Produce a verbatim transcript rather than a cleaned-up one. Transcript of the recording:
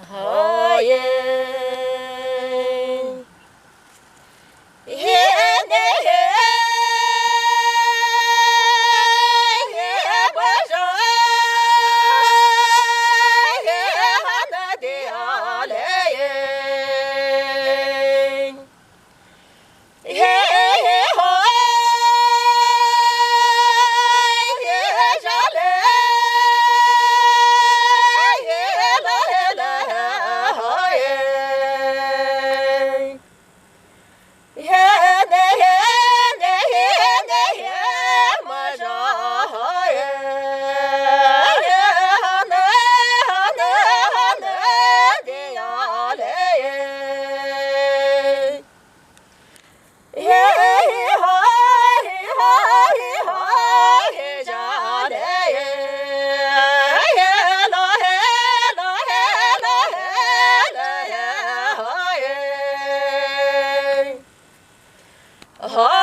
Hoye. He ne he. He ba ja. He ha na de a le ye. He he ho. He ja le. He la he la ho ye. He ne he ne he ne he ma ja ho ye. He ha ne ha ne ha ne de ya le ye. He he ha he ha he ha he ja le ye. He la he la he la he la he ha ye. Ha